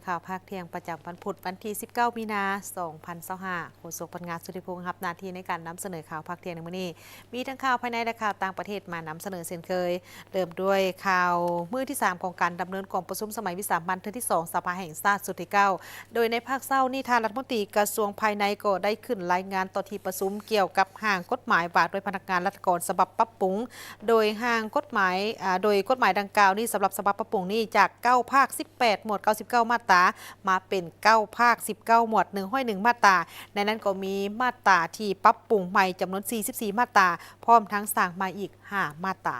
ຂ່າວພາກທ່ຽງປະຈຳວັນພຸດ ວັນທີສິບເກົ້າ ມີນາ ສອງພັນຊາວຫ້າ ໂຄສົກ ພັນງາ ສຸທິພົງ ຮັບໜ້າທີ່ໃນການນຳສະເໜີຂ່າວພາກທ່ຽງໃນມື້ນີ້ ມີທັງຂ່າວພາຍໃນ ແລະ ຂ່າວຕ່າງປະເທດມານຳສະເໜີເຊັ່ນເຄີຍ. ເລີ່ມດ້ວຍຂ່າວມື້ທີສາມຂອງການດຳເນີນກອງປະຊຸມສະໄໝວິສາມັນເທື່ອທີສອງ ສະພາແຫ່ງຊາດຊຸດທີເກົ້າ ໂດຍໃນພາກເຊົ້ານີ້ ທ່ານລັດຖະມົນຕີກະຊວງພາຍໃນກໍໄດ້ຂຶ້ນລາຍງານຕໍ່ທີ່ປະຊຸມກ່ຽວກັບຮ່າງກົດໝາຍວ່າດ້ວຍພະນັກງານລັດຖະກອນສະບັບປັບປຸງ ໂດຍຮ່າງກົດໝາຍ ອາ ໂດຍກົດໝາຍດັ່ງກ່າວນີ້ ສຳລັບສະບັບປັບປຸງນີ້ ຈາກເກົ້າພາກສິບແປດໝວດ ເກົ້າສິບເກົ້າມາດຕາ ມາເປັນເກົ້າພາກສິບເກົ້າໝວດ ໜຶ່ງຮ້ອຍໜຶ່ງມາດຕາ. ໃນນັ້ນກໍມີມາດຕາທີ່ປັບປຸງໃໝ່ຈຳນວນສີ່ສິບສີ່ມາດຕາ ພ້ອມທັງສ້າງໃໝ່ອີກຫ້າມາດຕາ.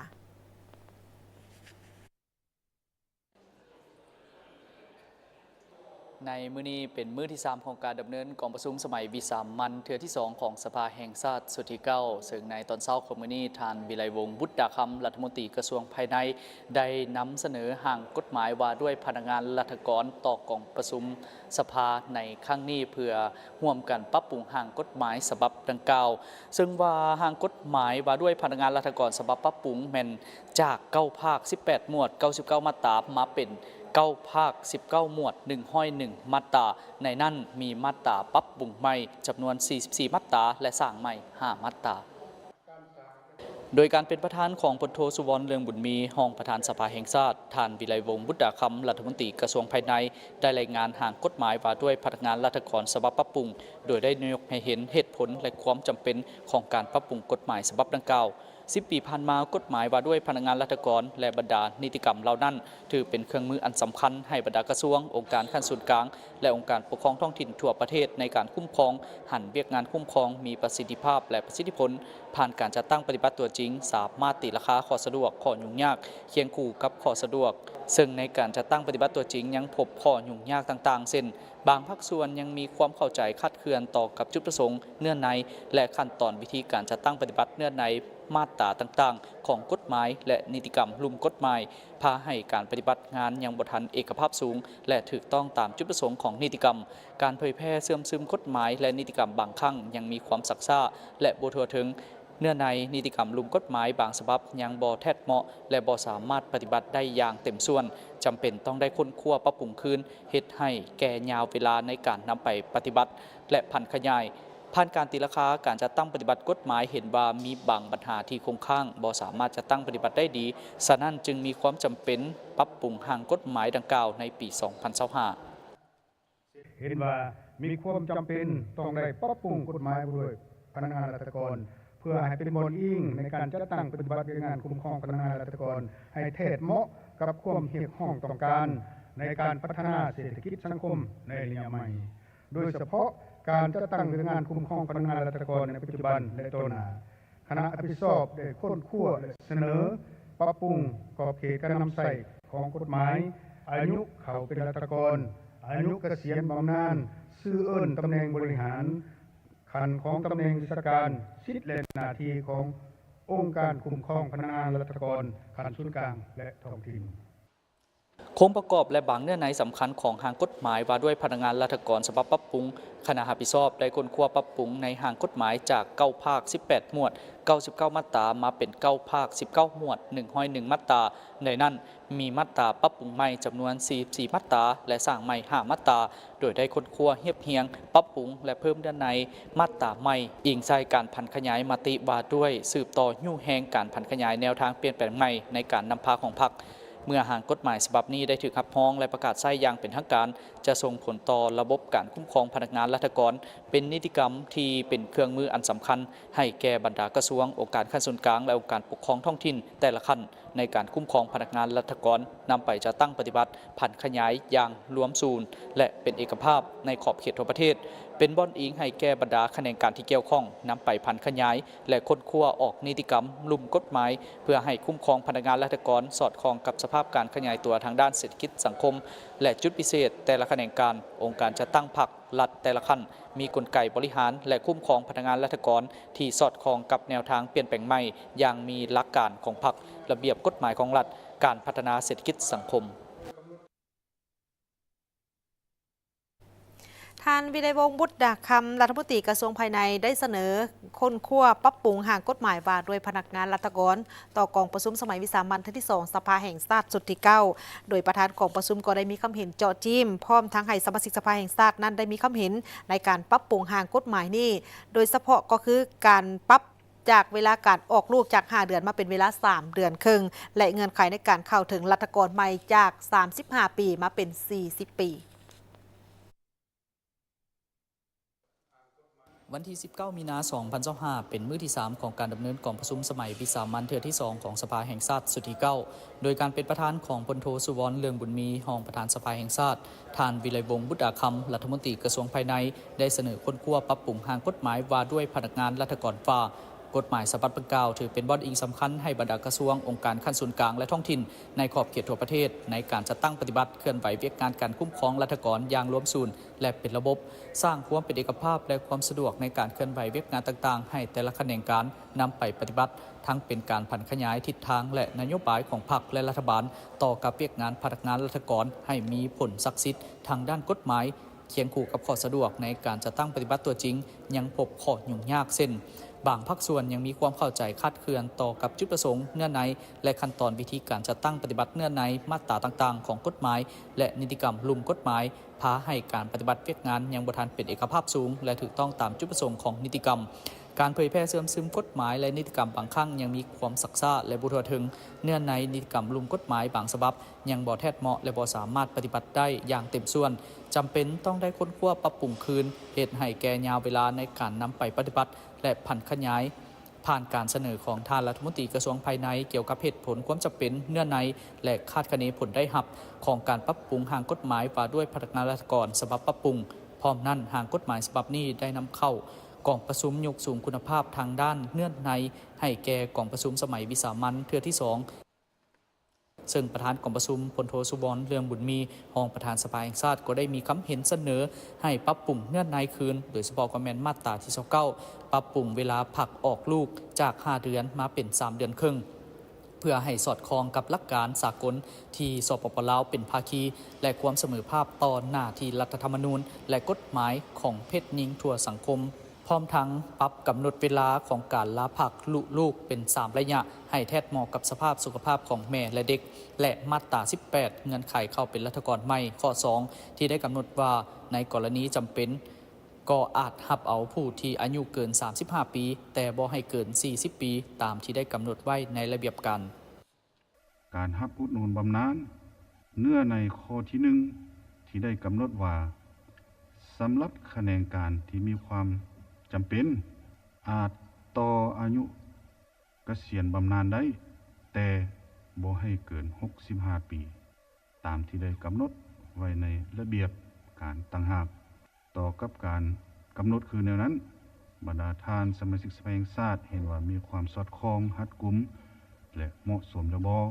ໃນມື້ນີ້ເປັນມື້ທີສາມຂອງການດຳເນີນກອງປະຊຸມສະໄໝວິສາມັນເທື່ອທີສອງຂອງສະພາແຫ່ງຊາດຊຸດທີເກົ້າ ເຊິ່ງໃນຕອນເຊົ້າຂອງມື້ນີ້ ທ່ານ ວິໄລວົງ ບຸດດາຄຳ ລັດຖະມົນຕີກະຊວງພາຍໃນ ໄດ້ນຳສະເໜີຮ່າງກົດໝາຍວ່າດ້ວຍພະນັກງານລັດຖະກອນຕໍ່ກອງປະຊຸມສະພາໃນຄັ້ງນີ້ ເພື່ອຮ່ວມກັນປັບປຸງຮ່າງກົດໝາຍສະບັບດັ່ງກ່າວ. ເຊິ່ງວ່າຮ່າງກົດໝາຍວ່າດ້ວຍພະນັກງານລັດຖະກອນສະບັບປັບປຸງແມ່ນ ຈາກເກົ້າພາກສິບແປດໝວດ ເກົ້າສິບເກົ້າມາດຕາ ມາເປັນເກົ້າພາກສິບເກົ້າໝວດ ໜຶ່ງຮ້ອຍໜຶ່ງມາດຕາ. ໃນນັ້ນມີມາດຕາປັບປຸງໃໝ່ຈຳນວນສີ່ສິບສີ່ມາດຕາ ແລະ ສ້າງໃໝ່ຫ້າມາດຕາ. ໂດຍການເປັນປະທານຂອງ ພົນໂທ ສຸວອນ ເລືອງບຸນມີ ຮອງປະທານສະພາແຫ່ງຊາດ, ທ່ານ ວິໄລວົງ ບຸດດາຄຳ ລັດຖະມົນຕີກະຊວງພາຍໃນ ໄດ້ລາຍງານຮ່າງກົດໝາຍວ່າດ້ວຍພະນັກງານລັດຖະກອນສະບັບປັບປຸງ ໂດຍໄດ້ຍົກໃຫ້ເຫັນເຫດຜົນ ແລະ ຄວາມຈຳເປັນຂອງການປັບປຸງກົດໝາຍສະບັບດັ່ງກ່າວ. ສິບປີຜ່ານມາ, ກົດໝາຍວ່າດ້ວຍພະນັກງານລັດຖະກອນ ແລະ ບັນດານິຕິກຳເຫຼົ່ານັ້ນ ຖືເປັນເຄື່ອງມືອັນສຳຄັນໃຫ້ບັນດາກະຊວງ, ອົງການຂັ້ນສູນກາງ ແລະ ອົງການປົກຄອງທ້ອງຖິ່ນທົ່ວປະເທດໃນການຄຸ້ມຄອງ, ຫັນວຽກງານຄຸ້ມຄອງມີປະສິດທິພາບ ແລະ ປະສິດທິຜົນ, ຜ່ານການຈັດຕັ້ງປະຕິບັດຕົວຈິງ, ສາມາດຕີລາຄາຂໍ້ສະດວກ, ຂໍ້ຫຍຸ້ງຍາກ, ຄຽງຄູ່ກັບຂໍ້ສະດວກ, ເຊິ່ງໃນການຈັດຕັ້ງປະຕິບັດຕົວຈິງຍັງພົບຂໍ້ຫຍຸ້ງຍາກຕ່າງໆ ເຊັ່ນ ບາງພາກສ່ວນຍັງມີຄວາມເຂົ້າໃຈຄາດເຄື່ອນຕໍ່ກັບຈຸດປະສົງ, ເນື້ອໃນ ແລະ ຂັ້ນຕອນວິທີການຈັດຕັ້ງປະຕິບັດເນື້ອໃນມາດຕາຕ່າງໆຂອງກົດໝາຍ ແລະ ນິຕິກຳລຸ່ມກົດໝາຍ, ພາໃຫ້ການປະຕິບັດງານຍັງບໍ່ທັນເອກະພາບສູງ ແລະ ຖືກຕ້ອງຕາມຈຸດປະສົງຂອງນິຕິກຳ. ການເຜີຍແຜ່ເຊື່ອມຊຶມກົດໝາຍ ແລະ ນິຕິກຳບາງຄັ້ງຍັງມີຄວາມຊັກຊ້າ ແລະ ບໍ່ທົ່ວເຖິງ. ເນື້ອໃນນິຕິກຳລຸ່ມກົດໝາຍບາງສະບັບຍັງບໍ່ແທດເໝາະ ແລະ ບໍ່ສາມາດປະຕິບັດໄດ້ຢ່າງເຕັມສ່ວນ, ຈຳເປັນຕ້ອງໄດ້ຄົ້ນຄວ້າປັບປຸງຄືນ, ເຮັດໃຫ້ແກ່ຍາວເວລາໃນການນຳໄປປະຕິບັດ ແລະ ຜັນຂະຫຍາຍ. ຜ່ານການຕີລາຄາການຈັດຕັ້ງປະຕິບັດກົດໝາຍ ເຫັນວ່າມີບາງບັນຫາທີ່ຄົງຄ້າງ, ບໍ່ສາມາດຈັດຕັ້ງປະຕິບັດໄດ້ດີ, ສະນັ້ນຈຶ່ງມີຄວາມຈຳເປັນປັບປຸງຮ່າງກົດໝາຍດັ່ງກ່າວໃນປີສອງພັນຊາວຫ້າ. ເຫັນວ່າມີຄວາມຈຳເປັນຕ້ອງໄດ້ປັບປຸງກົດໝາຍວ່າດ້ວຍພະນັກງານລັດຖະກອນ ເພື່ອໃຫ້ເປັນບ່ອນອີງໃນການຈັດຕັ້ງປະຕິບັດວຽກງານຄຸ້ມຄອງພະນັກງານລັດຖະກອນ ໃຫ້ແທດເໝາະກັບຄວາມຮຽກຮ້ອງຕ້ອງການໃນການພັດທະນາເສດຖະກິດສັງຄົມໃນໄລຍະໃໝ່, ໂດຍສະເພາະການຈັດຕັ້ງວຽກງານຄຸ້ມຄອງພະນັກງານລັດຖະກອນໃນປັດຈຸບັນ ແລະ ຕໍ່ໜ້າ. ຄະນະຮັບຜິດຊອບໄດ້ຄົ້ນຄວ້າ ແລະ ສະເໜີປັບປຸງຂອບເຂດການນຳໃຊ້ຂອງກົດໝາຍ, ອາຍຸເຂົ້າເປັນລັດຖະກອນ, ອາຍຸກະສຽນບຳນານ, ຊື່ເອີ້ນຕຳແໜ່ງບໍລິຫານ, ຂັ້ນຂອງຕຳແໜ່ງວິຊາການ, ສິດ ແລະ ໜ້າທີ່ຂອງອົງການຄຸ້ມຄອງພະນັກງານລັດຖະກອນຂັ້ນສູນກາງ ແລະ ທ້ອງຖິ່ນ. ໂຄງປະກອບ ແລະ ບາງເນື້ອໃນສຳຄັນຂອງຮ່າງກົດໝາຍວ່າດ້ວຍພະນັກງານລັດຖະກອນສະບັບປັບປຸງ, ຄະນະຮັບຜິດຊອບໄດ້ຄົ້ນຄວ້າປັບປຸງໃນຮ່າງກົດໝາຍຈາກເກົ້າພາກສິບແປດໝວດ ເກົ້າສິບເກົ້າມາດຕາ ມາເປັນເກົ້າພາກສິບເກົ້າໝວດ ໜຶ່ງຮ້ອຍໜຶ່ງມາດຕາ. ໃນນັ້ນມີມາດຕາປັບປຸງໃໝ່ຈຳນວນສີ່ສິບສີ່ມາດຕາ ແລະ ສ້າງໃໝ່ຫ້າມາດຕາ, ໂດຍໄດ້ຄົ້ນຄວ້າຮຽບຮຽງ, ປັບປຸງ ແລະ ເພີ່ມເນື້ອໃນມາດຕາໃໝ່, ອີງໃສ່ການຜັນຂະຫຍາຍມະຕິວ່າດ້ວຍສືບຕໍ່ຍູ້ແຮງການຜັນຂະຫຍາຍແນວທາງປ່ຽນແປງໃໝ່ໃນການນຳພາຂອງພັກ. ເມື່ອຮ່າງກົດໝາຍສະບັບນີ້ໄດ້ຖືກຮັບຮອງ ແລະ ປະກາດໃຊ້ຢ່າງເປັນທາງການ, ຈະສົ່ງຜົນຕໍ່ລະບົບການຄຸ້ມຄອງພະນັກງານລັດຖະກອນ, ເປັນນິຕິກຳທີ່ເປັນເຄື່ອງມືອັນສຳຄັນໃຫ້ແກ່ບັນດາກະຊວງ, ອົງການຂັ້ນສູນກາງ ແລະ ອົງການປົກຄອງທ້ອງຖິ່ນແຕ່ລະຂັ້ນ ໃນການຄຸ້ມຄອງພະນັກງານລັດຖະກອນ, ນຳໄປຈັດຕັ້ງປະຕິບັດ, ຜັນຂະຫຍາຍຢ່າງລວມສູນ ແລະ ເປັນເອກະພາບໃນຂອບເຂດທົ່ວປະເທດ, ເປັນບ່ອນອີງໃຫ້ແກ່ບັນດາຂະແໜງການທີ່ກ່ຽວຂ້ອງ, ນຳໄປຜັນຂະຫຍາຍ ແລະ ຄົ້ນຄວ້າອອກນິຕິກຳລຸ່ມກົດໝາຍ ເພື່ອໃຫ້ຄຸ້ມຄອງພະນັກງານລັດຖະກອນສອດຄ່ອງກັບສະພາບການຂະຫຍາຍຕົວທາງດ້ານເສດຖະກິດສັງຄົມ ແລະ ຈຸດພິເສດແຕ່ລະຂະແໜງການ. ອົງການຈັດຕັ້ງພັກລັດແຕ່ລະຂັ້ນ ມີກົນໄກບໍລິຫານ ແລະ ຄຸ້ມຄອງພະນັກງານລັດຖະກອນທີ່ສອດຄ່ອງກັບແນວທາງປ່ຽນແປງໃໝ່ຢ່າງມີຫຼັກການຂອງພັກ, ລະບຽບກົດໝາຍຂອງລັດ, ການພັດທະນາເສດຖະກິດສັງຄົມ. ທ ທ່ານ ວິໄລວົງ ບຸດດາຄຳ ລັດຖະມົນຕີກະຊວງພາຍໃນ ໄດ້ສະເໜີຄົ້ນຄວ້າປັບປຸງຮ່າງກົດໝາຍວ່າດ້ວຍພະນັກງານລັດຖະກອນ ຕໍ່ກອງປະຊຸມສະໄໝວິສາມັນເທື່ອທີສອງ ສະພາແຫ່ງຊາດຊຸດທີເກົ້າ ໂດຍປະທານກອງປະຊຸມກໍໄດ້ມີຄຳເຫັນເຈາະຈີ້ມ ພ້ອມທັງໃຫ້ສະມາຊິກສະພາແຫ່ງຊາດນັ້ນໄດ້ມີຄຳເຫັນໃນການປັບປຸງຮ່າງກົດໝາຍນີ້ ໂດຍສະເພາະກໍຄືການປັບຈາກເວລາການອອກລູກຈາກຫ້າເດືອນມາເປັນເວລາສາມເດືອນເຄິ່ງ ແລະ ເງື່ອນໄຂໃນການເຂົ້າເຖິງລັດຖະກອນໃໝ່ຈາກສາມສິບຫ້າປີມາເປັນສີ່ສິບປີ. ວັນທີສິບເກົ້າ ມີນາ ສອງພັນຊາວຫ້າ ເປັນມື້ທີສາມຂອງການດຳເນີນກອງປະຊຸມສະໄໝວິສາມັນເທື່ອທີສອງຂອງສະພາແຫ່ງຊາດຊຸດທີເກົ້າ ໂດຍການເປັນປະທານຂອງ ພົນໂທ ສຸວອນ ເລື່ອງບຸນມີ ຮອງປະທານສະພາແຫ່ງຊາດ, ທ່ານ ວິໄລວົງ ບຸດດາຄຳ ລັດຖະມົນຕີກະຊວງພາຍໃນ ໄດ້ສະເໜີຄົ້ນຄວ້າປັບປຸງຮ່າງກົດໝາຍວ່າດ້ວຍພະນັກງານລັດຖະກອນ ວ່າ ກົດໝາຍສະບັບດັ່ງກ່າວ ຖືເປັນບ່ອນອີງສຳຄັນໃຫ້ບັນດາກະຊວງ, ອົງການຂັ້ນສູນກາງ ແລະ ທ້ອງຖິ່ນ ໃນຂອບເຂດທົ່ວປະເທດ ໃນການຈັດຕັ້ງປະຕິບັດເຄື່ອນໄຫວວຽກງານການຄຸ້ມຄອງລັດຖະກອນຢ່າງລວມສູນ ແລະ ເປັນລະບົບ, ສ້າງຄວາມເປັນເອກະພາບ ແລະ ຄວາມສະດວກໃນການເຄື່ອນໄຫວວຽກງານຕ່າງໆ ໃຫ້ແຕ່ລະຂະແໜງການນຳໄປປະຕິບັດ, ທັງເປັນການຜັນຂະຫຍາຍທິດທາງ ແລະ ນະໂຍບາຍຂອງພັກ ແລະ ລັດຖະບານ ຕໍ່ກັບວຽກງານພະນັກງານລັດຖະກອນໃຫ້ມີຜົນສັກສິດທາງດ້ານກົດໝາຍ, ຄຽງຄູ່ກັບຂໍ້ສະດວກໃນການຈັດຕັ້ງປະຕິບັດຕົວຈິງ ຍັງພົບຂໍ້ຫຍຸ້ງຍາກ ເຊັ່ນ ບາງພາກສ່ວນຍັງມີຄວາມເຂົ້າໃຈຄາດເຄື່ອນຕໍ່ກັບຈຸດປະສົງ, ເນື້ອໃນ ແລະ ຂັ້ນຕອນວິທີການຈັດຕັ້ງປະຕິບັດເນື້ອໃນມາດຕາຕ່າງໆຂອງກົດໝາຍ ແລະ ນິຕິກຳລຸ່ມກົດໝາຍ, ພາໃຫ້ການປະຕິບັດວຽກງານຍັງບໍ່ທັນເປັນເອກະພາບສູງ ແລະ ຖືກຕ້ອງຕາມຈຸດປະສົງຂອງນິຕິກຳ. ການເຜີຍແຜ່ເຊື່ອມຊຶມກົດໝາຍ ແລະ ນິຕິກຳບາງຄັ້ງຍັງມີຄວາມຊັກຊ້າ ແລະ ບໍ່ທົ່ວເຖິງ. ເນື້ອໃນນິຕິກຳລຸ່ມກົດໝາຍບາງສະບັບ ຍັງບໍ່ແທດເໝາະ ແລະ ບໍ່ສາມາດປະຕິບັດໄດ້ຢ່າງເຕັມສ່ວນ, ຈຳເປັນຕ້ອງໄດ້ຄົ້ນຄວ້າປັບປຸງຄືນ, ເຮັດໃຫ້ແກ່ຍາວເວລາໃນການນຳໄປປະຕິບັດ ແລະ ຜັນຂະຫຍາຍ ຜ່ານການສະເໜີຂອງທ່ານລັດຖະມົນຕີກະຊວງພາຍໃນ ກ່ຽວກັບເຫດຜົນຄວາມຈຳເປັນ, ເນື້ອໃນ ແລະ ຄາດຄະເນຜົນໄດ້ຮັບຂອງການປັບປຸງຮ່າງກົດໝາຍວ່າດ້ວຍພະນັກງານລັດຖະກອນສະບັບປັບປຸງ. ພ້ອມນັ້ນ, ຮ່າງກົດໝາຍສະບັບນີ້ໄດ້ນຳເຂົ້າກອງປະຊຸມຍົກສູງຄຸນນະພາບທາງດ້ານເນື້ອໃນໃຫ້ແກ່ກອງປະຊຸມສະໄໝວິສາມັນເທື່ອທີສອງ ເຊິ່ງປະທານກອງປະຊຸມ ພົນໂທ ສຸວອນ ເລື່ອງບຸນມີ ຮອງປະທານສະພາແຫ່ງຊາດ ກໍໄດ້ມີຄຳເຫັນສະເໜີໃຫ້ປັບປຸງເນື້ອໃນຄືນ, ໂດຍສະເພາະກໍແມ່ນມາດຕາທີຊາວເກົ້າ ປັບປຸງເວລາພັກອອກລູກຈາກຫ້າເດືອນມາເປັນສາມເດືອນເຄິ່ງ ເພື່ອໃຫ້ສອດຄ່ອງກັບຫຼັກການສາກົນທີ່ ສປປ ລາວ ເປັນພາຄີ ແລະ ຄວາມສະເໝີພາບຕໍ່ໜ້າທີ່ລັດຖະທຳມະນູນ ແລະ ກົດໝາຍຂອງເພດຍິງທົ່ວສັງຄົມ. ພ້ອມທັງປັບກຳນົດເວລາຂອງການລາພັກລຸລູກເປັນສາມໄລຍະ ໃຫ້ແທດເໝາະກັບສະພາບສຸຂະພາບຂອງແມ່ ແລະ ເດັກ ແລະ ມາດຕາສິບແປດ ເງື່ອນໄຂເຂົ້າເປັນລັດຖະກອນໃໝ່ ຂໍ້ສອງ ທີ່ໄດ້ກຳນົດວ່າ ໃນກໍລະນີຈຳເປັນ ກໍອາດຮັບເອົາຜູ້ທີ່ອາຍຸເກີນສາມສິບຫ້າປີ ແຕ່ບໍ່ໃຫ້ເກີນສີ່ສິບປີ ຕາມທີ່ໄດ້ກຳນົດໄວ້ໃນລະບຽບການ. ການຮັບອຸດໜູນບຳນານ ເນື້ອໃນຂໍ້ທີໜຶ່ງ ທີ່ໄດ້ກຳນົດວ່າ ສຳລັບຂະແໜງການທີ່ມີຄວາມຈຳເປັນ ອາດຕໍ່ອາຍຸກະສຽນບຳນານໄດ້ ແຕ່ບໍ່ໃຫ້ເກີນຫົກສິບຫ້າປີ ຕາມທີ່ໄດ້ກຳນົດໄວ້ໃນລະບຽບການຕ່າງຫາກ. ຕໍ່ກັບການກຳນົດຄືແນວນັ້ນ, ບັນດາທ່ານສະມາຊິກສະພາແຫ່ງຊາດເຫັນວ່າມີຄວາມສອດຄ່ອງ, ຮັດກຸມ ແລະ ເໝາະສົມແລ້ວບໍ່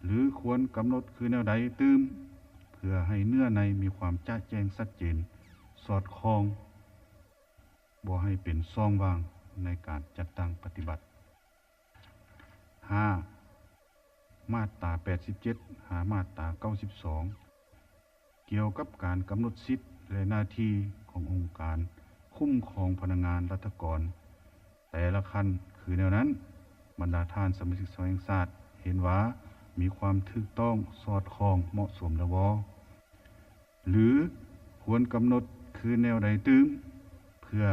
ຫຼື ຄວນກຳນົດຄືແນວໃດຕື່ມ ເພື່ອໃຫ້ເນື້ອໃນມີຄວາມຈະແຈ້ງຊັດເຈນ, ສອດຄ່ອງ, ບໍ່ໃຫ້ເປັນຊ່ອງວ່າງໃນການຈັດຕັ້ງປະຕິບັດ. ຫ້າ ມາດຕາແປດສິບເຈັດ ຫາມາດຕາເກົ້າສິບສອງ ກ່ຽວກັບການກຳນົດສິດ ແລະ ໜ້າທີ່ຂອງອົງການຄຸ້ມຄອງພະນັກງານລັດຖະກອນແຕ່ລະຂັ້ນຄືແນວນັ້ນ, ບັນດາທ່ານສະມາຊິກສະພາແຫ່ງຊາດເຫັນວ່າມີຄວາມຖືກຕ້ອງ, ສອດຄ່ອງ, ເໝາະສົມແລ້ວບໍ່ ຫຼື ຄວນກຳນົດຄືແນວໃດຕື່ມ ເພື່ອ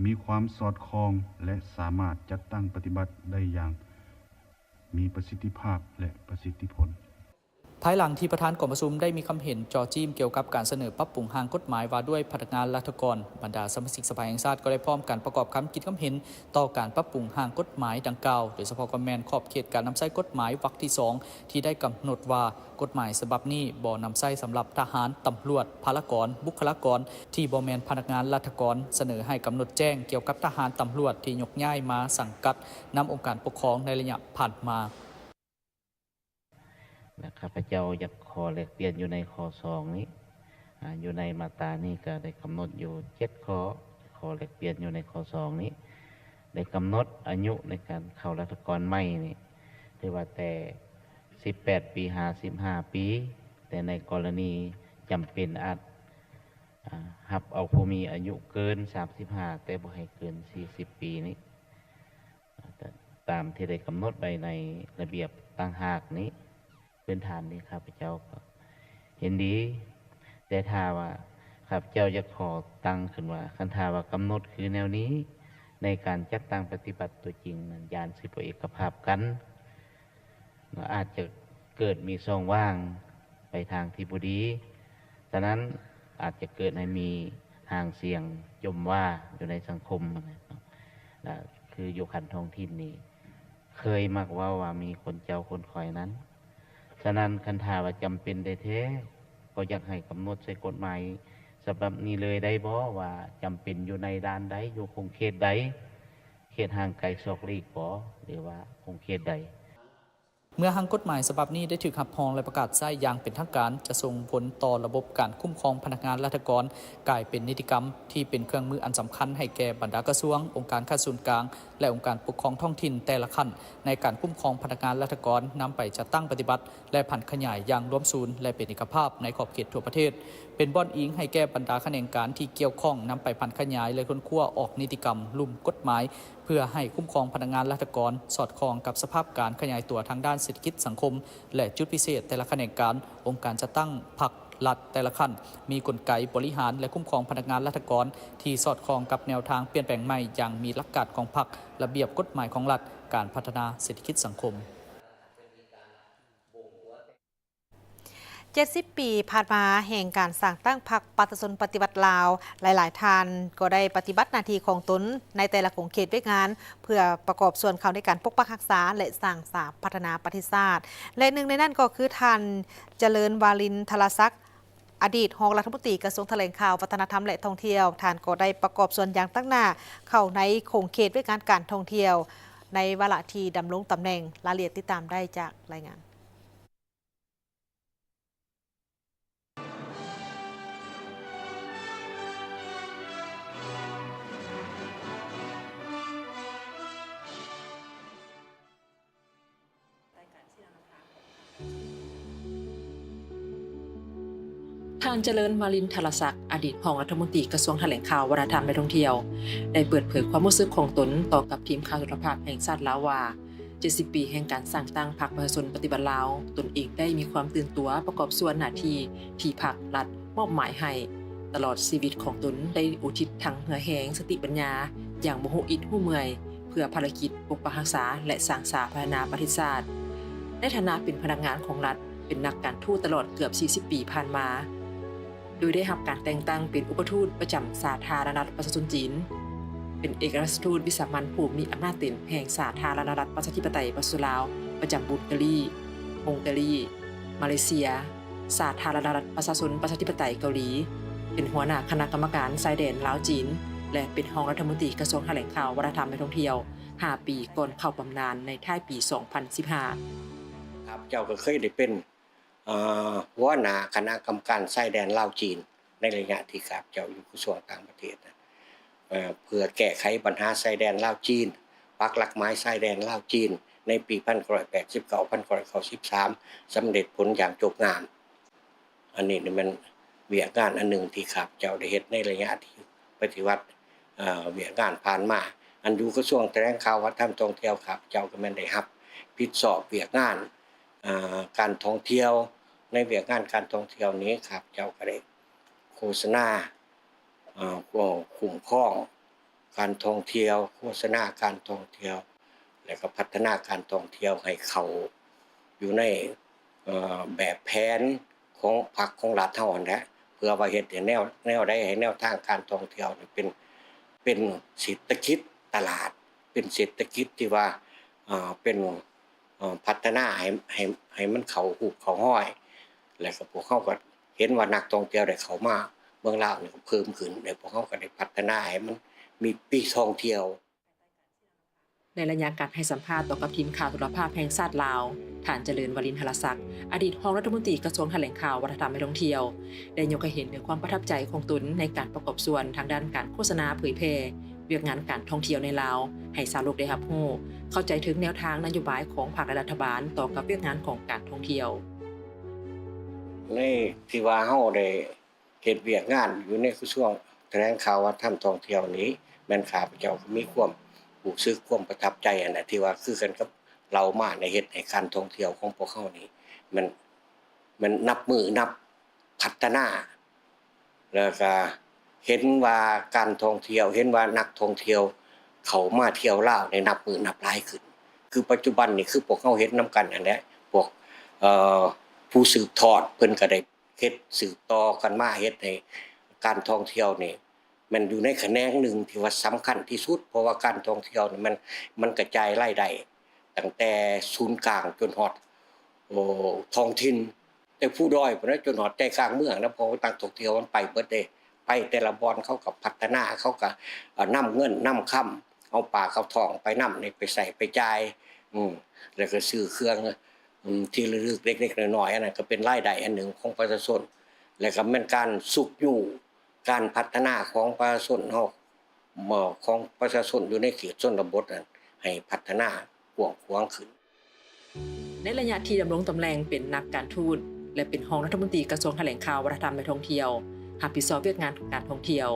ມີຄວາມສອດຄ່ອງ ແລະ ສາມາດຈັດຕັ້ງປະຕິບັດໄດ້ຢ່າງມີປະສິດທິພາບ ແລະ ປະສິດທິຜົນ. ພາຍຫຼັງທີ່ປະທານກອງປະຊຸມໄດ້ມີຄຳເຫັນເຈາະຈີ້ມກ່ຽວກັບການສະເໜີປັບປຸງຮ່າງກົດໝາຍວ່າດ້ວຍພະນັກງານລັດຖະກອນ, ບັນດາສະມາຊິກສະພາແຫ່ງຊາດກໍໄດ້ພ້ອມກັນປະກອບຄຳຄິດຄຳເຫັນຕໍ່ການປັບປຸງຮ່າງກົດໝາຍດັ່ງກ່າວ, ໂດຍສະເພາະກໍແມ່ນຂອບເຂດການນຳໃຊ້ກົດໝາຍວັກທີສອງ ທີ່ໄດ້ກຳນົດວ່າ ກົດໝາຍສະບັບນີ້ບໍ່ນຳໃຊ້ສຳລັບທະຫານ, ຕຳຫຼວດ, ພາລະກອນ, ບຸກຄະລາກອນທີ່ບໍ່ແມ່ນພະນັກງານລັດຖະກອນ, ສະເໜີໃຫ້ກຳນົດແຈ້ງກ່ຽວກັບທະຫານ, ຕຳຫຼວດທີ່ຍົກຍ້າຍມາສັງກັດນຳອົງການປົກຄອງໃນໄລຍະຜ່ານມາ. ແລະ ຂ້າພະເຈົ້າຢາກຂໍແລກປ່ຽນຢູ່ໃນຂໍ້ສອງນີ້, ອາ, ຢູ່ໃນມາດຕານີ້ກໍໄດ້ກຳນົດຢູ່ເຈັດຂໍ້, ຂໍແລກປ່ຽນຢູ່ໃນຂໍ້ສອງນີ້, ໄດ້ກຳນົດອາຍຸໃນການເຂົ້າລັດຖະກອນໃໝ່ນີ້ ຖືວ່າແຕ່ ສິບແປດປີ ຫາ ສິບຫ້າປີ, ແຕ່ໃນກໍລະນີຈຳເປັນອາດ ອາ ຮັບເອົາຜູ້ມີອາຍຸເກີນສາມສິບຫ້າ ແຕ່ບໍ່ໃຫ້ເກີນສີ່ສິບປີນີ້ ອາ ຕາມທີ່ໄດ້ກຳນົດໄວ້ໃນລະບຽບຕ່າງຫາກນີ້ ພື້ນຖານນີ້ ຂ້າພະເຈົ້າກໍເຫັນດີ, ແຕ່ຖ້າວ່າ ຂ້າພະເຈົ້າຢາກຂໍຕັ້ງຂຶ້ນວ່າ ຄັນຖ້າວ່າກຳນົດຄືແນວນີ້ ໃນການຈັດຕັ້ງປະຕິບັດຕົວຈິງນັ້ນ ຢ້ານຊິບໍ່ເອກະພາບກັນ ອາດຈະເກີດມີຊ່ອງວ່າງໄປທາງທີ່ບໍ່ດີ, ສະນັ້ນອາດຈະເກີດໃຫ້ມີຫາງສຽງຈົ່ມວ່າຢູ່ໃນສັງຄົມ ແລະ ຄືຢູ່ຂັ້ນທ້ອງຖິ່ນນີ້ ເຄີຍມັກເວົ້າວ່າມີຄົນເຈົ້າຄົນຂ້ອຍນັ້ນ. ສະນັ້ນ ຄັນຖ້າວ່າຈຳເປັນແທ້ໆ ກໍຢາກໃຫ້ກຳນົດໃສ່ກົດໝາຍສະບັບນີ້ເລີຍໄດ້ບໍ່ ວ່າຈຳເປັນຢູ່ໃນດ່ານໃດ, ຢູ່ຂົງເຂດໃດ, ເຂດຫ່າງໄກສອກຫຼີກບໍ ຫຼືວ່າຂົງເຂດໃດ? ເມື່ອຮ່າງກົດໝາຍສະບັບນີ້ໄດ້ຖືກຮັບຮອງ ແລະ ປະກາດໃຊ້ຢ່າງເປັນທາງການ, ຈະສົ່ງຜົນຕໍ່ລະບົບການຄຸ້ມຄອງພະນັກງານລັດຖະກອນ ກາຍເປັນນິຕິກຳທີ່ເປັນເຄື່ອງມືອັນສຳຄັນໃຫ້ແກ່ບັນດາກະຊວງ, ອົງການຂັ້ນສູນກາງ ແລະ ອົງການປົກຄອງທ້ອງຖິ່ນແຕ່ລະຂັ້ນ ໃນການຄຸ້ມຄອງພະນັກງານລັດຖະກອນ ນຳໄປຈັດຕັ້ງປະຕິບັດ ແລະ ຜັນຂະຫຍາຍຢ່າງລວມສູນ ແລະ ເປັນເອກະພາບໃນຂອບເຂດທົ່ວປະເທດ, ເປັນບ່ອນອີງໃຫ້ແກ່ບັນດາຂະແໜງການທີ່ກ່ຽວຂ້ອງນຳໄປຜັນຂະຫຍາຍ ແລະ ຄົ້ນຄວ້າອອກນິຕິກຳ, ລຸ່ມກົດໝາຍ ເພື່ອໃຫ້ຄຸ້ມຄອງພະນັກງານລັດຖະກອນ ສອດຄ່ອງກັບສະພາບການຂະຫຍາຍຕົວທາງດ້ານເສດຖະກິດສັງຄົມ ແລະ ຈຸດພິເສດແຕ່ລະຂະແໜງການ, ອົງການຈັດຕັ້ງພັກ ລັດແຕ່ລະຂັ້ນ ມີກົນໄກບໍລິຫານ ແລະ ຄຸ້ມຄອງພະນັກງານລັດຖະກອນ ທີ່ສອດຄ່ອງກັບແນວທາງປ່ຽນແປງໃໝ່ຢ່າງມີຫຼັກການຂອງພັກ, ລະບຽບກົດໝາຍຂອງລັດ, ການພັດທະນາເສດຖະກິດສັງຄົມ. ເຈັດສິບປີຜ່ານມາແຫ່ງການສ້າງຕັ້ງພັກປະຊາຊົນປະຕິວັດລາວ, ຫຼາຍໆທ່ານກໍໄດ້ປະຕິບັດໜ້າທີ່ຂອງຕົນໃນແຕ່ລະຂົງເຂດວຽກງານ ເພື່ອປະກອບສ່ວນເຂົ້າໃນການປົກປັກຮັກສາ ແລະ ສ້າງສາພັດທະນາປະເທດຊາດ ແລະ ໜຶ່ງໃນນັ້ນກໍຄືທ່ານ ຈະເລີນ ວາລິນທະລະສັກ ອະດີດຮອງລັດຖະມົນຕີກະຊວງຖະແຫຼງຂ່າວ ວັດທະນະທຳ ແລະ ທ່ອງທ່ຽວ. ທ່ານກໍໄດ້ປະກອບສ່ວນຢ່າງຕັ້ງໜ້າເຂົ້າໃນຂົງເຂດວຽກງານການທ່ອງທ່ຽວ ໃນວາລະທີ່ດຳລົງຕຳແໜ່ງ. ລາຍລະອຽດຕິດຕາມໄດ້ຈາກລາຍງານ. ທ່ານ ຈະເລີນ ວາລິນທະລະສັກ ອະດີດຮອງລັດຖະມົນຕີກະຊວງຖະແຫຼງຂ່າວ ວັດທະນະທຳ ແລະ ທ່ອງທ່ຽວ ໄດ້ເປີດເຜີຍຄວາມຮູ້ສຶກຂອງຕົນຕໍ່ກັບທີມຂ່າວໂທລະພາບແຫ່ງຊາດລາວວ່າ ເຈັດສິບປີແຫ່ງການສ້າງຕັ້ງພັກປະຊາຊົນປະຕິວັດລາວ, ຕົນເອງໄດ້ມີຄວາມຕື່ນຕົວປະກອບສ່ວນໜ້າທີ່ທີ່ພັກລັດມອບໝາຍໃຫ້. ຕະຫຼອດຊີວິດຂອງຕົນໄດ້ອຸທິດທັງເຫື່ອແຮງ, ສະຕິປັນຍາຢ່າງບໍ່ຮູ້ອິດຮູ້ເມື່ອຍ ເພື່ອພາລະກິດປົກປັກຮັກສາ ແລະ ສ້າງສາພັດທະນາປະເທດຊາດ. ໃນຖານະເປັນພະນັກງານຂອງລັດ, ເປັນນັກການທູດຕະຫຼອດເກືອບສີ່ສິບປີຜ່ານມາ. ໂດຍໄດ້ຮັບການແຕ່ງຕັ້ງເປັນອຸປະທູດປະຈຳສາທາລະນະລັດປະຊາຊົນຈີນ, ເປັນເອກອັຄຣາຊທູດວິສາມັນຜູ້ມີອຳນາດເຕັມແຫ່ງສາທາລະນະລັດປະຊາທິປະໄຕປະຊາຊົນລາວ ປະຈຳບູນກາລີ, ມົງກາລີ, ມາເລເຊຍ, ສາທາລະນະລັດປະຊາຊົນປະຊາທິປະໄຕເກົາຫຼີ, ເປັນຫົວໜ້າຄະນະກຳມະການຊາຍແດນລາວ-ຈີນ ແລະ ເປັນຮອງລັດຖະມົນຕີກະຊວງຖະແຫຼງຂ່າວ, ວັດທະນະທຳ ແລະ ທ່ອງທ່ຽວ ຫ້າປີ ກ່ອນເຂົ້າບຳນານໃນທ້າຍປີສອງພັນສິບຫ້າ. ຂ້າພະເຈົ້າກໍເຄີຍໄດ້ເປັນ ເອີ ຫົວໜ້າຄະນະກຳມະການຊາຍແດນລາວ-ຈີນ ໃນໄລຍະທີ່ຂ້າພະເຈົ້າຢູ່ກະຊວງຕ່າງປະເທດນະ ເອີ ເພື່ອແກ້ໄຂບັນຫາຊາຍແດນລາວ-ຈີນ, ປັກຫຼັກໝາຍຊາຍແດນລາວ-ຈີນ ໃນປີພັນເກົ້າຮ້ອຍແປດສິບເກົ້າ ພັນເກົ້າຮ້ອຍເກົ້າສິບສາມ ສຳເລັດຜົນຢ່າງຈົບງາມ. ອັນນີ້ນີ້ແມ່ນວຽກງານອັນໜຶ່ງທີ່ຂ້າພະເຈົ້າໄດ້ເຮັດໃນໄລຍະທີ່ປະຕິບັດ ເອີ ວຽກງານຜ່ານມາ. ອັນຢູ່ກະຊວງຖະແຫຼງຂ່າວ ວັດທະນະທຳ ທ່ອງທ່ຽວ ຂ້າພະເຈົ້າກໍແມ່ນໄດ້ຮັບຜິດຊອບວຽກງານ ເອີ ການທ່ອງທ່ຽວ. ໃນວຽກງານການທ່ອງທ່ຽວນີ້ ຂ້າພະເຈົ້າກໍໄດ້ໂຄສະນາ ເອີ ຄຸ້ມຄອງການທ່ອງທ່ຽວ, ໂຄສະນາການທ່ອງທ່ຽວ ແລະ ກໍພັດທະນາການທ່ອງທ່ຽວໃຫ້ເຂົ້າຢູ່ໃນ ເອີ ແບບແຜນຂອງພັກຂອງລັດເຮົາຫັ້ນແຫຼະ ເພື່ອວ່າເຮັດໃຫ້ແນວ ແນວໃດໃຫ້ແນວທາງການທ່ອງທ່ຽວນີ້ເປັນ ເປັນເສດຖະກິດຕະຫຼາດ, ເປັນເສດຖະກິດທີ່ວ່າ ເອີ ເປັນ ເອີ ພັດທະນາໃຫ້ ໃຫ້ ໃຫ້ມັນເຂົ້າຮູບເຂົ້າຮອຍ ແລະ ກໍພວກເຮົາກໍເຫັນວ່ານັກທ່ອງທ່ຽວໄດ້ເຂົ້າມາເມືອງລາວນີ້ກໍເພີ່ມຂຶ້ນ ແລະ ພວກເຮົາກໍໄດ້ພັດທະນາໃຫ້ມັນມີປີທ່ອງທ່ຽວ. ໃນໄລຍະການໃຫ້ສຳພາດຕໍ່ກັບທີມຂ່າວໂທລະພາບແຫ່ງຊາດລາວ, ທ່ານ ຈະເລີນ ວາລິນທະລະສັກ ອະດີດຮອງລັດຖະມົນຕີກະຊວງຖະແຫຼງຂ່າວ, ວັດທະນະທຳ ແລະ ທ່ອງທ່ຽວ ໄດ້ຍົກໃຫ້ເຫັນເຖິງຄວາມປະທັບໃຈຂອງຕົນໃນການປະກອບສ່ວນທາງດ້ານການໂຄສະນາເຜີຍແຜ່ວຽກງານການທ່ອງທ່ຽວໃນລາວ ໃຫ້ຊາວໂລກໄດ້ຮັບຮູ້ເຂົ້າໃຈເຖິງແນວທາງນະໂຍບາຍຂອງພັກ ແລະ ລັດຖະບານຕໍ່ກັບວຽກງານຂອງການທ່ອງທ່ຽວ. ໃນທີ່ວ່າເຮົາໄດ້ ເຮັດວຽກງານຢູ່ໃນກະຊວງຖະແຫຼງຂ່າວວັດທະນະທຳທ່ອງທ່ຽວນີ້ ແມ່ນຂ້າພະເຈົ້າກໍມີຄວາມຮູ້ສຶກ ຄວາມປະທັບໃຈຫັ້ນແຫຼະ ທີ່ວ່າຄືກັນກັບເລົ່າມາ ໄດ້ເຮັດໃຫ້ການທ່ອງທ່ຽວຂອງພວກເຮົານີ້ ມັນ ມັນນັບມື້ນັບພັດທະນາ ແລ້ວກະເຫັນວ່າການທ່ອງທ່ຽວ ເຫັນວ່ານັກທ່ອງທ່ຽວເຂົ້າມາທ່ຽວລາວນີ້ນັບມື້ນັບຫຼາຍຂຶ້ນ. ຄືປັດຈຸບັນນີ້ ຄືພວກເຮົາເຫັນນຳກັນຫັ້ນແຫຼະ ພວກ ເອີ ຜູ້ສືບທອດເພິ່ນກໍໄດ້ເຮັດສືບຕໍ່ກັນມາ ເຮັດໃຫ້ການທ່ອງທ່ຽວນີ້ ແມ່ນຢູ່ໃນຂະແໜງໜຶ່ງທີ່ວ່າສຳຄັນທີ່ສຸດ ເພາະວ່າການທ່ອງທ່ຽວນີ້ມັນ ມັນກະຈາຍລາຍໄດ້ຕັ້ງແຕ່ສູນກາງຈົນຮອດ ໂອ້ ທ້ອງຖິ່ນ ແຕ່ພູດອຍພຸ້ນນະ ຈົນຮອດໃຈກາງເມືອງນະ ເພາະວ່ານັກທ່ອງທ່ຽວມັນໄປເບິດເດ້ ໄປແຕ່ລະບ່ອນເຂົາກໍພັດທະນາ ເຂົາກໍ ເອີ ນຳເງິນນຳຄຳ ເອົາປາກເອົາທ້ອງໄປນຳນີ້ ໄປໃຊ້ໄປຈ່າຍ ອືມ ແລ້ວກໍຊື້ເຄື່ອງ ອືມ ທີ່ລະລຶກເລັກໆນ້ອຍໆ ອັນນັ້ນກໍເປັນລາຍໄດ້ອັນໜຶ່ງຂອງປະຊາຊົນ ແລ້ວກໍແມ່ນການຊຸກຍູ້ ການພັດທະນາຂອງປະຊາຊົນເຮົາ ຂອງປະຊາຊົນຢູ່ໃນເຂດຊົນນະບົດນັ້ນ ໃຫ້ພັດທະນາກວ້າງຂວາງຂຶ້ນ. ໃນໄລຍະທີ່ດຳລົງຕຳແໜ່ງເປັນນັກການທູດ ແລະ ເປັນຮອງລັດຖະມົນຕີກະຊວງຖະແຫຼງຂ່າວ ວັດທະນະທຳ ແລະ ທ່ອງທ່ຽວ ຮັບຜິດຊອບວຽກງານການທ່ອງທ່ຽວ,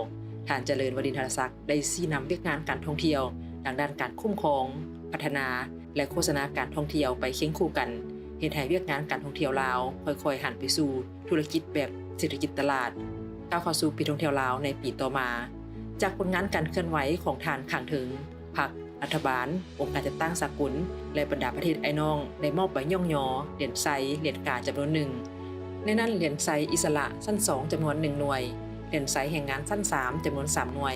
ທ່ານ ຈະເລີນ ວະລິນທະລະສັກ ໄດ້ຊີ້ນຳວຽກງານການທ່ອງທ່ຽວ ທາງດ້ານການຄຸ້ມຄອງ, ພັດທະນາ ແລະ ໂຄສະນາການທ່ອງທ່ຽວໄປຄຽງຄູ່ກັນ, ເຮັດໃຫ້ວຽກງານການທ່ອງທ່ຽວລາວຄ່ອຍໆຫັນໄປສູ່ທຸລະກິດແບບເສດຖະກິດຕະຫຼາດ, ກ້າວເຂົ້າສູ່ປີທ່ອງທ່ຽວລາວໃນປີຕໍ່ມາ. ຈາກຜົນງານການເຄື່ອນໄຫວຂອງທ່ານ ຂ້າງເທິງ ພັກ, ລັດຖະບານ, ອົງການຈັດຕັ້ງສາກົນ ແລະ ບັນດາປະເທດອ້າຍນ້ອງ ໄດ້ມອບໃບຍ້ອງຍໍຫຼຽນໄຊ, ຫຼຽນກາຈຳນວນໜຶ່ງ, ໃນນັ້ນຫຼຽນໄຊອິດສະຫຼະຊັ້ນສອງຈຳນວນໜຶ່ງໜ່ວຍ, ຫຼຽນໄຊແຮງງານຊັ້ນສາມຈຳນວນສາມໜ່ວຍ,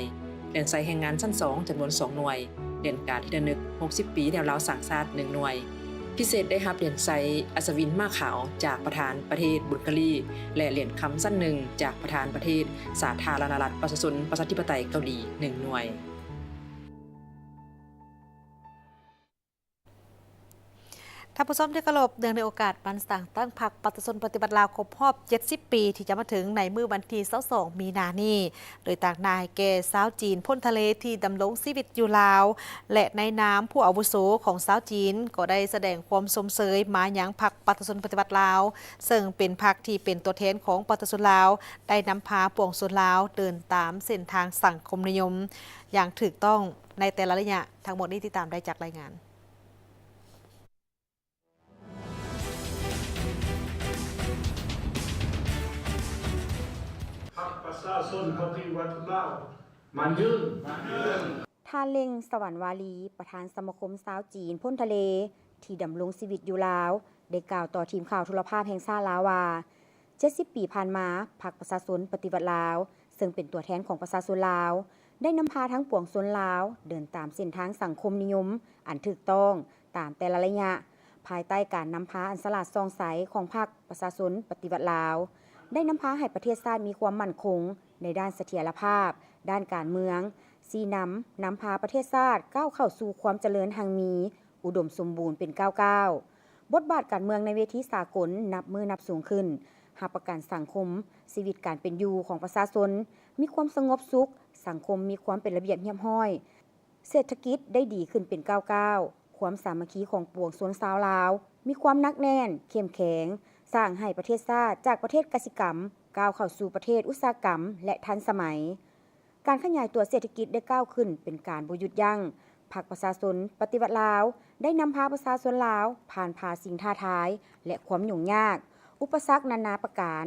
ຫຼຽນໄຊແຮງງານຊັ້ນສອງຈຳນວນສອງໜ່ວຍ, ຫຼຽນກາທີ່ລະນຶກຫົກສິບປີແນວລາວສ້າງຊາດໜຶ່ງໜ່ວຍ. ພິເສດໄດ້ຮັບຫຼຽນໄຊອັດສະວິນມ້າຂາວຈາກປະທານປະເທດບຸນກາລີ ແລະ ຫຼຽນຄຳຊັ້ນໜຶ່ງຈາກປະທານປະເທດສາທາລະນະລັດປະຊາຊົນປະຊາທິປະໄຕເກົາຫຼີໜຶ່ງໜ່ວຍ. ທ່ານຜູ້ຊົມທີ່ເຄົາລົບ, ເນື່ອງໃນໂອກາດວັນສ້າງຕັ້ງພັກປະຊາຊົນປະຕິວັດລາວຄົບຮອບເຈັດສິບປີ ທີ່ຈະມາເຖິງໃນມື້ວັນທີຊາວສອງມີນານີ້, ໂດຍຕາງໜ້າໃຫ້ແກ່ຊາວຈີນພົ້ນທະເລທີ່ດຳລົງຊີວິດຢູ່ລາວ ແລະ ໃນນາມຜູ້ອາວຸໂສຂອງຊາວຈີນ ກໍໄດ້ສະແດງຄວາມຊົມເຊີຍມາຍັງພັກປະຊາຊົນປະຕິວັດລາວ, ເຊິ່ງເປັນພັກທີ່ເປັນຕົວແທນຂອງປະຊາຊົນລາວ ໄດ້ນຳພາປວງຊົນລາວເດີນຕາມເສັ້ນທາງສັງຄົມນິຍົມຢ່າງຖືກຕ້ອງໃນແຕ່ລະໄລຍະ. ທັງໝົດນີ້ຕິດຕາມໄດ້ຈາກລາຍງານ. ພັກປະຊາຊົນປະຕິວັດລາວ ໝັ້ນຍືນ. ທ່ານ ເລັ່ງ ສະຫວັນວາລີ ປະທານສະມາຄົມຊາວຈີນພົ້ນທະເລ ທີ່ດຳລົງຊີວິດຢູ່ລາວ ໄດ້ກ່າວຕໍ່ທີມຂ່າວໂທລະພາບແຫ່ງຊາດລາວວ່າ, ເຈັດສິບປີຜ່ານມາ, ພັກປະຊາຊົນປະຕິວັດລາວ ເຊິ່ງເປັນຕົວແທນຂອງປະຊາຊົນລາວ ໄດ້ນຳພາທັງປວງຊົນລາວເດີນຕາມເສັ້ນທາງສັງຄົມນິຍົມອັນຖືກຕ້ອງຕາມແຕ່ລະໄລຍະ, ພາຍໃຕ້ການນຳພາອັນສະຫຼາດສ່ອງໃສຂອງພັກປະຊາຊົນປະຕິວັດລາວ, ໄດ້ນຳພາໃຫ້ປະເທດຊາດມີຄວາມໝັ້ນຄົງໃນດ້ານສະຖຽນລະພາບ, ດ້ານການເມືອງ, ຊີ້ນຳ, ນຳພາປະເທດຊາດກ້າວເຂົ້າສູ່ຄວາມຈະເລີນຮັ່ງມີ, ອຸດົມສົມບູນເປັນກ້າວໆ. ບົດບາດການເມືອງໃນເວທີສາກົນນັບມື້ນັບສູງຂຶ້ນ, ຮັບປະກັນສັງຄົມ, ຊີວິດການເປັນຢູ່ຂອງປະຊາຊົນມີຄວາມສະຫງົບສຸກ, ສັງຄົມມີຄວາມເປັນລະບຽບຮຽບຮ້ອຍ, ເສດຖະກິດໄດ້ດີຂຶ້ນເປັນກ້າວໆ, ຄວາມສາມັກຄີຂອງປວງຊົນຊາວລາວມີຄວາມໜັກແໜ້ນ, ເຂັ້ມແຂງ, ສ້າງໃຫ້ປະເທດຊາດຈາກປະເທດກະສິກຳ ກ້າວເຂົ້າສູ່ປະເທດອຸດສາຫະກຳ ແລະ ທັນສະໄໝ. ການຂະຫຍາຍຕົວເສດຖະກິດໄດ້ກ້າວຂຶ້ນເປັນການບໍ່ຢຸດຢັ້ງ. ພັກປະຊາຊົນປະຕິວັດລາວ ໄດ້ນຳພາປະຊາຊົນລາວຜ່ານຜ່າສິ່ງທ້າທາຍ ແລະ ຄວາມຫຍຸ້ງຍາກ, ອຸປະສັກນານາປະການ,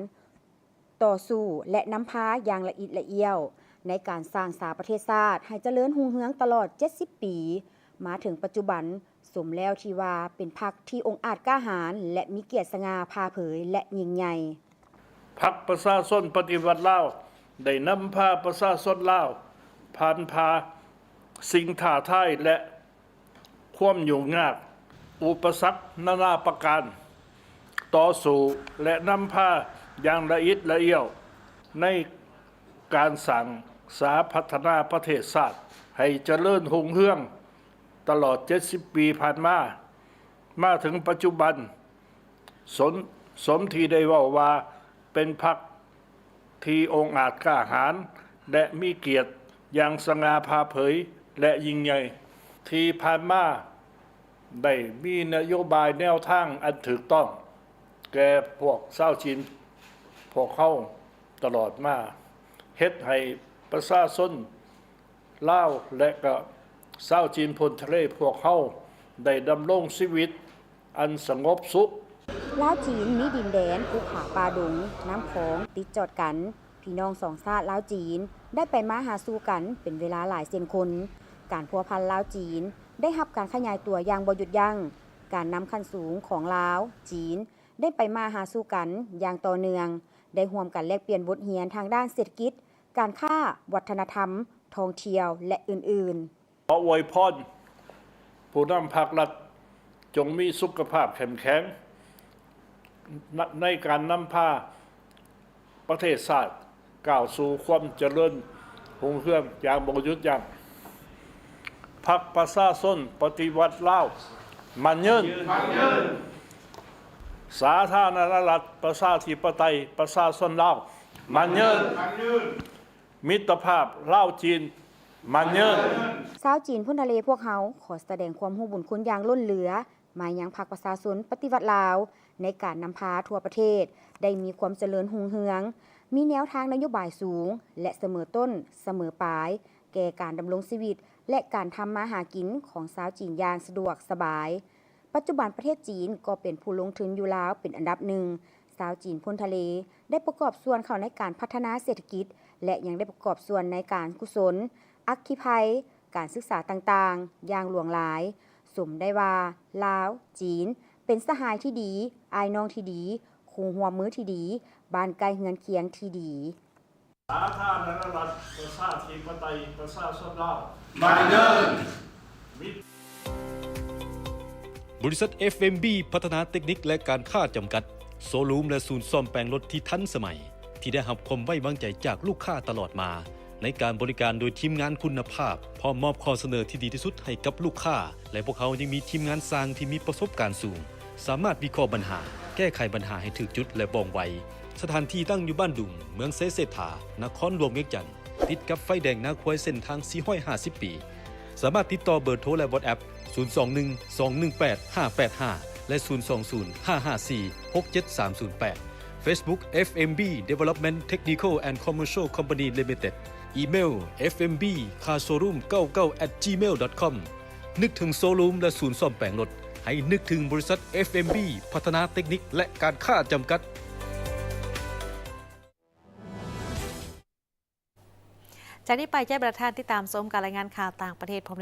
ຕໍ່ສູ້ ແລະ ນຳພາຢ່າງລະອິດລະອ້ຽວ ໃນການສ້າງສາປະເທດຊາດໃຫ້ຈະເລີນຮຸ່ງເຮືອງຕະຫຼອດເຈັດສິບປີ ມາເຖິງປັດຈຸບັນ. ສົມແລ້ວທີ່ວ່າເປັນພັກທີ່ອົງອາດກ້າຫານ ແລະ ມີກຽດສະຫງ່າຜ່າເຜີຍ ແລະ ຍິ່ງໃຫຍ່. ພັກປະຊາຊົນປະຕິວັດລາວ ໄດ້ນຳພາປະຊາຊົນລາວຜ່ານຜ່າສິ່ງທ້າທາຍ ແລະ ຄວາມຫຍຸ້ງຍາກ, ອຸປະສັກນານາປະການ, ຕໍ່ສູ້ ແລະ ນຳພາຢ່າງລະອິດລະອ້ຽວ ໃນການສ້າງສາພັດທະນາປະເທດຊາດໃຫ້ຈະເລີນຮຸ່ງເຮືອງ. ຕະຫຼອດເຈັດສິບປີຜ່ານມາ, ມາເຖິງປັດຈຸບັນ, ສົມ, ສົມທີ່ໄດ້ເວົ້າວ່າເປັນພັກທີ່ອົງອາດກ້າຫານ ແລະ ມີກຽດຢ່າງສະຫງ່າຜ່າເຜີຍ ແລະ ຍິ່ງໃຫຍ່. ທີ່ຜ່ານມາໄດ້ມີນະໂຍບາຍແນວທາງອັນຖືກຕ້ອງແກ່ພວກຊາວຈີນພວກເຮົາ ຕະຫຼອດມາ ເຮັດໃຫ້ປະຊາຊົນລາວ ແລະ ກະຊາວຈີນພົ້ນທະເລພວກເຮົາໄດ້ດຳລົງຊີວິດອັນສະຫງົບສຸກ. ລາວຈີນມີດິນແດນພູຜາປ່າດົງ, ນ້ຳຂອງຕິດຈອດກັນ. ພີ່ນ້ອງສອງຊາດລາວຈີນໄດ້ໄປມາຫາສູ່ກັນເປັນເວລາຫຼາຍເຊັ່ນຄົນ. ການພົວພັນລາວຈີນໄດ້ຮັບການຂະຫຍາຍຕົວຢ່າງບໍ່ຢຸດຢັ້ງ. ການນຳຂັ້ນສູງຂອງລາວ, ຈີນ ໄດ້ໄປມາຫາສູ່ກັນຢ່າງຕໍ່ເນື່ອງ, ໄດ້ຮ່ວມກັນແລກປ່ຽນບົດຮຽນທາງດ້ານເສດຖະກິດ, ການຄ້າ, ວັດທະນະທຳ, ທ່ອງທ່ຽວ ແລະ ອື່ນໆ. ຂໍອວຍພອນຜູ້ນຳພາກລັດຈົ່ງມີສຸຂະພາບເຂັ້ມແຂງ ໃນ ໃນການນຳພາປະເທດຊາດກ້າວສູ່ຄວາມຈະເລີນຮຸ່ງເຮືອງຢ່າງບໍ່ຢຸດຢັ້ງ. ພັກປະຊາຊົນປະຕິວັດລາວ ໝັ້ນຍືນ! ສາທາລະນະລັດ ປະຊາທິປະໄຕ ປະຊາຊົນລາວ ໝັ້ນຍືນ! ມິດຕະພາບລາວຈີນ ໝັ້ນຍືນ! ຊາວຈີນພົ້ນທະເລພວກເຮົາ ຂໍສະແດງຄວາມຮູ້ບຸນຄຸນຢ່າງລົ້ນເຫຼືອມາຍັງພັກປະຊາຊົນປະຕິວັດລາວ ໃນການນຳພາທົ່ວປະເທດໄດ້ມີຄວາມຈະເລີນຮຸ່ງເຮືອງ, ມີແນວທາງນະໂຍບາຍສູງ ແລະ ສະເໝີຕົ້ນສະເໝີປາຍ ແກ່ການດຳລົງຊີວິດ ແລະ ການທຳມາຫາກິນຂອງຊາວຈີນຢ່າງສະດວກສະບາຍ. ປັດຈຸບັນປະເທດຈີນກໍເປັນຜູ້ລົງທຶນຢູ່ລາວເປັນອັນດັບໜຶ່ງ. ຊາວຈີນພົ້ນທະເລໄດ້ປະກອບສ່ວນເຂົ້າໃນການພັດທະນາເສດຖະກິດ ແລະ ຍັງໄດ້ປະກອບສ່ວນໃນການກຸສົນ, ອັກຄີໄພ, ການສຶກສາຕ່າງໆຢ່າງຫຼວງຫຼາຍ. ຊົມໄດ້ວ່າ ລາວ, ຈີນ ເປັນສະຫາຍທີ່ດີ, ອ້າຍນ້ອງທີ່ດີ, ຄູ່ຮ່ວມມືທີ່ດີ, ບ້ານໃກ້ເຮືອນຄຽງທີ່ດີ. ສາທາລະນະລັດ ປະຊາທິປະໄຕ ປະຊາຊົນລາວ ໝັ້ນຍືນ! ບໍລິສັດ ເອັຟເອັມບີ ພັດທະນາເຕັກນິກ ແລະ ການຄ້າ ຈຳກັດ, ໂຊຣູມ ແລະ ສູນສ້ອມແປງລົດທີ່ທັນສະໄໝ, ທີ່ໄດ້ຮັບຄວາມໄວ້ວາງໃຈຈາກລູກຄ້າຕະຫຼອດມາ ໃນການບໍລິການໂດຍທີມງານຄຸນນະພາບ, ພ້ອມມອບຂໍ້ສະເໜີທີ່ດີທີ່ສຸດໃຫ້ກັບລູກຄ້າ, ແລະ ພວກເຮົາຍັງມີທີມງານຊ່າງທີ່ມີປະສົບການສູງ, ສາມາດວິເຄາະບັນຫາ, ແກ້ໄຂບັນຫາໃຫ້ຖືກຈຸດ ແລະ ວ່ອງໄວ. ສະຖານທີ່ຕັ້ງຢູ່ບ້ານດຸງ, ເມືອງໄຊເສດຖາ, ນະຄອນຫຼວງວຽງຈັນ, ຕິດກັບໄຟແດງນາຄວາຍເສັ້ນທາງສີ່ຮ້ອຍຫ້າສິບປີ. ສາມາດຕິດຕໍ່ເບີໂທ ແລະ WhatsApp ສູນສອງໜຶ່ງ ສອງໜຶ່ງແປດ ຫ້າແປດຫ້າ ແລະ ສູນສອງສູນ ຫ້າຫ້າສີ່ ຫົກເຈັດສາມສູນແປດ. Facebook ເອັຟເອັມບີ Development Technical and Commercial Company Limited. ອີເມວ ເອັຟເອັມບີ Car Showroom ເກົ້າເກົ້າ at gmail dot com. ນຶກເຖິງໂຊຣູມ ແລະ ສູນສ້ອມແປງລົດ, ໃຫ້ນຶກເຖິງບໍລິສັດ ເອັຟເອັມບີ ພັດທະນາເຕັກນິກ ແລະ ການຄ້າ ຈຳກັດ. ຈາກນີ້ໄປ ຈະໃຫ້ບັນດາທ່ານຕິດຕາມຊົມການລາຍງານຂ່າວຕ່າງປະເທດພ້ອມ